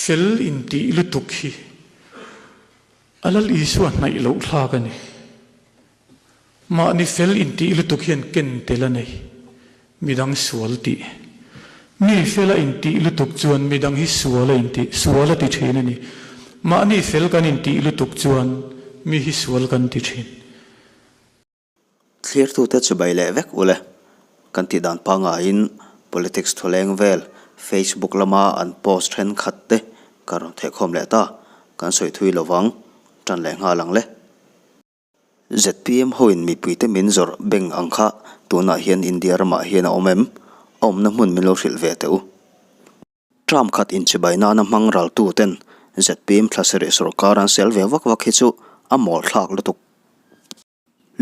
Fel intih lutuk hi a Lal Isua hnaih loh thlak a ni. Mahni fel intih lutuk hian ken tel a nei. Midang sual tih. Mi fela intih lutuk chuan midang hi sual a intih, sual a ti thin a ni. Mahni fel kan intih lutuk chuan mi hi sual kan ti thin. Thlirtute chibai leh vek ule. Kan tih dan pangaiin politics thuleng vel Facebook lama an post thenkhat te kan rawn thehkhawm leh ta. Kan sawi thui lovang, tan leh nghal ang le. Zpm hoin mipuite min zawrh bank ang kha tunah hian India ramah hian a awm em? A awmna hmun min lo hrilh ve teh u. Term khat inchibai nana hmang raltu ten zpm thlasarih sorkar an sel ve vak vak hi chu a mawl thlak lutuk.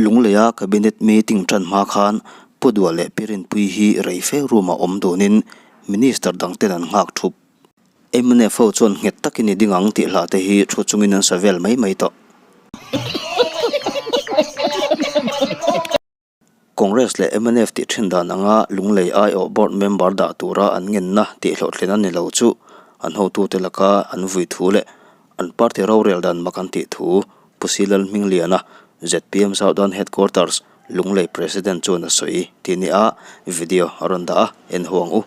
Lungleia Cabinet meeting tan hma khan Pu Dua leh Pi Rinpui hi rei fe room ah awm dunin Minister dang ten an nghak thup. Mnf ho chuan nghet takin i ding ang tih hla te hi thu chungin an sa vel mai mai tawh. Congress leh mnf tih thin dan anga Lunglei aiawh board member dah tura an ngenna tih hlawhtlin a ni lo chu an hotute laka an vui thu leh an party rorel dan mak an tih thu Pu Silal Hmingliana, zpm Southern Headquarters, Lunglei President chuan a sawi tih nia video a rawn dah a, en ho ang u.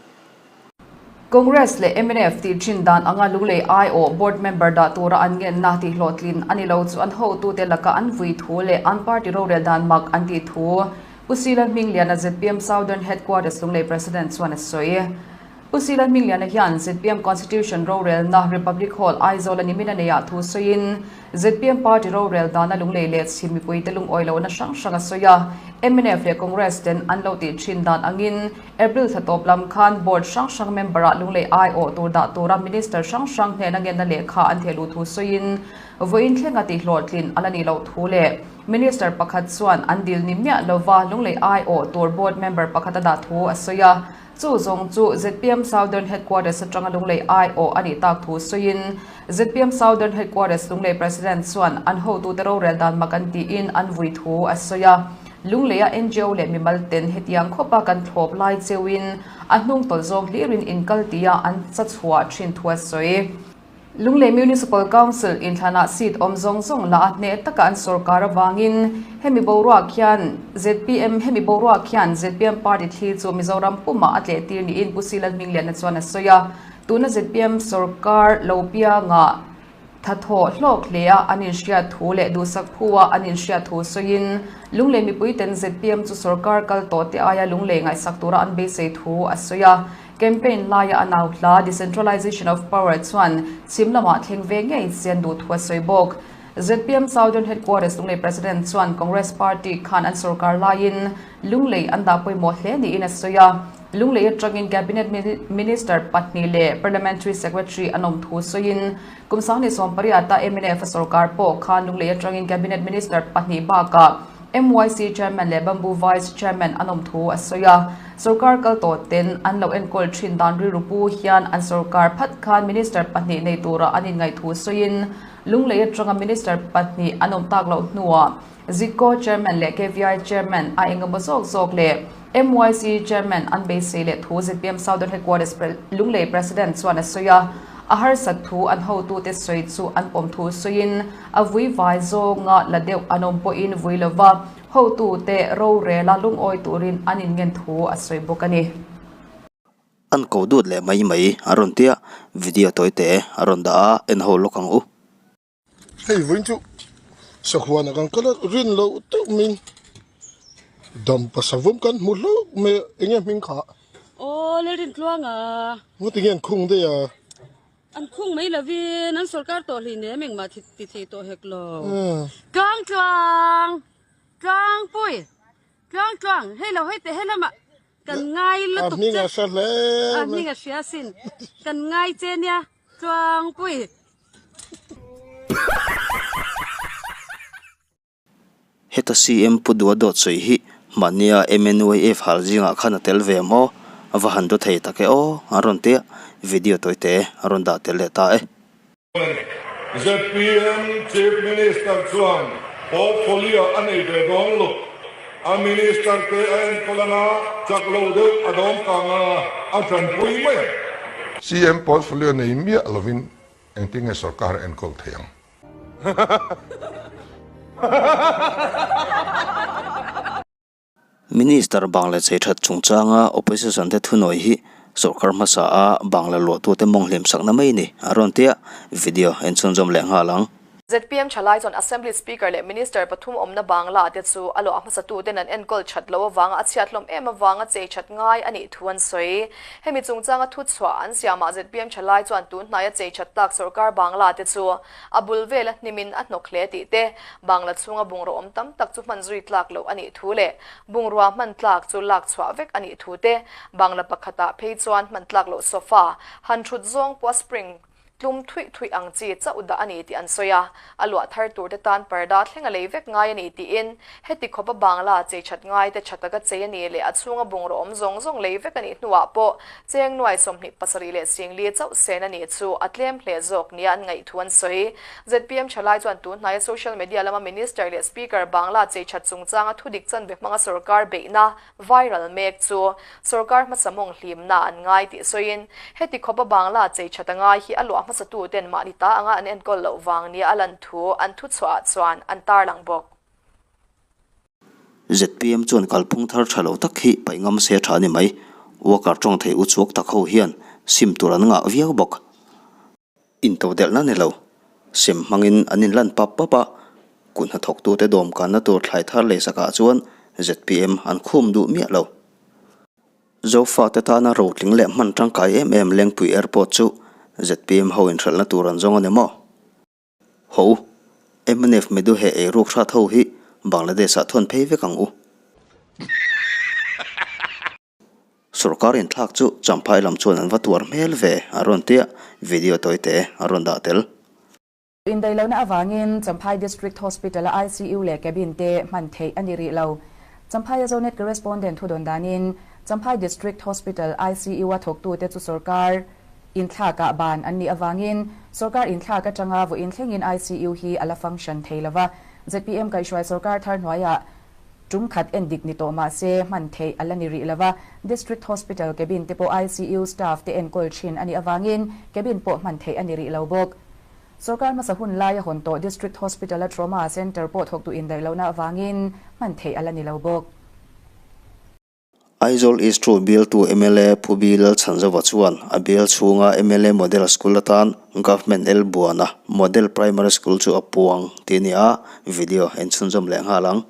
Congress leh mnf tih thin dan anga Lunglei aiawh board member dah tura an ngenna tih hlawhtlin a ni lo chu an hotute laka an vui thu leh an party rorel dan mak an tih thu Pu Silal Hmingliana zpm Southern Headquarters Lunglei President chuan a sawi. Pu Sila Hmingliana hian zpm Constitution rorelna Republic Hall Aizawl a nimin a neihah thu sawiin zpm party rorel dana lunglei leh chhim mipuite lungawi lohna hrang hrang a sawi a. Mnf leh Congress ten an lo tih thin dan angin April thla tawp lam khan Board hrang hrang member-ah lunglei aiawh tur dah tura Minister hrang hrang hnena ngenna lehkha an thehluh thu sawiin vawiin thlenga tihhlawhtlin a la nih loh thu leh Minister pakhat chuan an dil ni miah lova lunglei aiawh tur Board member pakhat a dah thu a sawi a. Chu zawng chu zpm Southern Headquarters atanga Lunglei aiawh a nih tak thu sawiin zpm Southern Headquarters Lunglei President chuan an hotute rorel dan mak an tiin an vui thu a sawi a. Lungleia ngo leh mimal ten hetiang khawpa kan thlawp lai cheuhin a hnung tawlh zawng hlirin inkal tia an cha chhuah thin thu a sawi. Lunglei Municipal Council inthlanah seat awm zawng zawng la a hneh taka an sorkar avangin hemi boruak hian zpm hemi boruak hian zpm party thli chu Mizoram pumah a tlehtir niin Pu Silan Hmingliana chuan a sawi a. Tuna zpm sorkar lo piangah thathaw hlawk hlea an inhriat thu leh duhsak phua an inhriat thu sawiin Lunglei mipuiten zpm chu sorkar kal tawh te aia Lunglei ngaihsak tura an beisei thu a sawi a. Campaign laia a nau hla Decentralization of Power chuan chhim lamah thleng ve ngei chian duh thu a sawi bawk. Zpm Southern Headquarters Lunglei President chuan Congress Party khan an sorkar laiin Lunglei an dah pawimawh hle niin a sawi a. Lunglei atangin Cabinet Minister pahnih leh Parliamentary Secretary an awm thu sawiin kum 28 a mnf a sorkar pawh khan Lunglei atangin Cabinet Minister pahnih bakah MYC Chairman leh Bamboo Vice Chairman an awm thu a sawi a. Sorkar kal tawh ten an lo enkawl thin dan rilru pu hian an sorkar phat khan Minister pahnih nei tura an inngaih thu sawiin Lunglei atanga Minister pahnih an awm tak loh hnuah ZICO Chairman leh KVI Chairman a engemaw zawk zawk leh MYC Chairman an beisei leh thu zpm Southern Headquarters Lunglei President chuan a sawi a. A harsat thu an hotute sawi chu an pawm thu sawiin a vui vai zawnga la deuh an awm pawhin vui lova hotute rorela lungawi turin an inngen thu a sawi bawk a ni. An ko dut leh mai mai a rawn tia, video tawi te a rawn dah a, en ho lawk ang u. Hei vawiin chu sahuan a kan kal a, rin loh deuh min dampa savawm kan hmu hlauh mai a, enge hming kha? Aw Lalrintluanga. Ngawt enge an khung daih a? An khung mai lovin an sorkar tawh hlei nem engmah ti thei tawh hek lo. Tluang tluang! Tluangpui! Tluang tluang! Hei lo hei teh he lamah kan ngai lutuk che. A hming a hre hle mai. A hming a hria asin. Kan ngai che nia Tluangpui. Heta CM Pu Dua dawt sawi hi mahnia MNYF hal zingah khan a tel ve maw? A va han daw thei tak e aw, an rawn tia video tawi te a rawn dah tel leh ta e. Zpm Chief Minister chuan portfolio a nei ve dawn lo. A Minister te a enkawl anga chak lo deuh a dawm kang a, a tanpui mai ang. CM portfolio nei miah lovin. Engtin nge sorkar a enkawl thei ang? Minister Bangla chei that chungchanga opposition te thunawi hi sorkar hmasa a Bangla luahtute mawng hlim sakna mai ni a rawn tia video en chhunzawm leh nghal ang. Zpm thalai chuan Assembly Speaker leh Minister pathum awmna Bangla te chu a luah hmasatuten an enkawl that loh avanga a chhiat hlawm em avanga chei that ngai a nih thu an sawi. Hemi chungchanga thuchhuah an siamah zpm thalai chuan tun hnaia chei that tak sorkar Bangla te chu A bul vela hnimin a hnawk hle tih te, Bangla chhunga bungraw awm tam tak chu hman zui tlak loh a nih thu leh bungrua hman tlak chu lak chhuah vek a nih thu te, Bangla pakhatah phei chuan hman tlak loh sofa, han thut zawng pawh a spring tlum thuih thuih ang chi chauh dah a ni tih an sawi a, a luah thar tur te tan parda thleng a lei vek ngai a ni tiin heti khawpa Bangla chei that ngai te tha taka chei a ni leh a chhunga bungraw awm zawng zawng lei vek a nih hnuah pawh Cheng nuai 27 leh singli chauh sen a nih chu a tlem hle zawk nia an ngaih thu an sawi. Zpm thalai chuan tun hnaia social media lama Minister leh Speaker Bangla chei that chungchanga thudik chanve hmanga sorkar beihna viral mek chu sorkar hmasa mawng hlimna an ngai tih sawiin heti khawpa Bangla chei that a ngai hi a luah hmasatu ten mahni ta anga an enkawl loh vang nia a lan thu an thuchhuah ah chuan an tarlang bawk. Zpm chuan kalphung thar tha lo tak hi paih ngam se tha a ni mai. Worker tawng thei uchuak tak ho hian sim tur an ngah viau bawk. Intodelhna ni lo, sem hmangin an inlan pap pap a, kut hnathawktute dawmkanna tur thlai thar lei sakah chuan zpm an khum duh miah lo. Zofate tana rotling leh hman tangkai em em Lengpui Airport chu zpm ho inhralhna tur an zawng a ni maw? Ho u, mnf Meduhe eiruk hrat ho hi Bangladesh ah thawn phei vek ang u. Sorkar inthlak chu Champhai lam chuan an va tuar hmel ve a rawn tia video tawite a rawn dah tel. Indaihlohna avangin Champhai District Hospital-a ICU leh cabin te hman theih a ni rih lo. Champhaia Zonet Correspondent thudawn danin Champhai District Hospital ICU-a thawktute chu sorkar Inthlakah ban an nih avangin sorkar inthlak atanga vawiin thlengin ICU hi a la function thei lo va. Zpm kaihhruai sorkar thar hnuaiah tum khat en dik ni tawh mah se hman theih a la ni rih lo va. District Hospital cabin te pawh ICU staff te enkawl thin a nih avangin cabin pawh hman theih a ni rih lo bawk. Sorkar hmasa hun laia hawn tawh District Hospital-a Trauma Centre pawh thawktu indaih lohna avangin hman theih a la ni lo bawk. Aizawl East Road bialtu mla Pu B Lalchhanzova chuan a bial chhunga mla Model School atan Government L Buana Model Primary School chu a puang tih a ni a, video en chhunzawm leh nghal ang.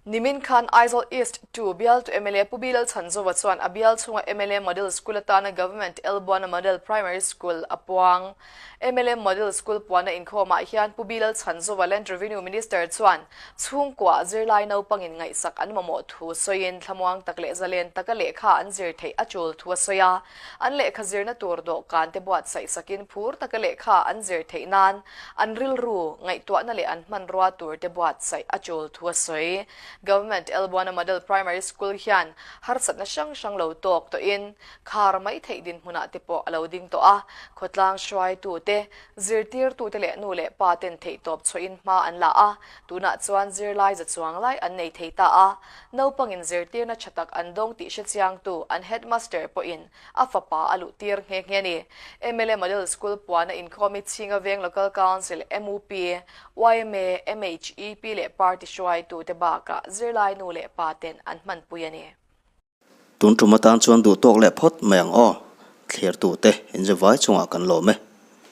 Nimin khan Aizawl East 2 bialtu mla Pu B Lalchhanzova chuan a bial chhunga mla Model School atana Government L Buana Model Primary School a puang. Mla Model School puana inkhawmah hian Pu B Lalchhanzova Land Revenue Minister chuan Chhungkua zirlai naupangin ngaihsak an mamawh thu sawiin thlamuang tak leh zalen taka lehkha an zir theih a tul thu a sawi a. An lehkha zirna tur dawhkan te buatsaih sakin phur taka lehkha an zir theih nan an rilru, ngaihtuahna leh an hmanrua tur te buatsaih a tul thu a sawi. Government Elbuana Model Primary School hian harsatna hrang hrang lo tawk tawhin khar mai theih dinhmunah te pawh a lo ding tawh a. Khawtlang hruaitute Zirtirtute leh nu leh pa ten theihtawp chhuahin hma an la a, tunah chuan zirlai za chuang lai an nei thei ta a. Naupangin zirtirna tha tak an dawng tih hrechiangtu an headmaster pawhin a fapa a luhtir nghe nghe a ni. Mla Model School puana inkhawmi Chhinga Veng Local Council, mup, yma, MHEP leh party hruaitute bakah zirlai nu leh pa ten an hmanpui a ni. Tun tum atan chuan duh tawk leh phawt mai ang aw. Thlertute inzavai chungah kan lawm e.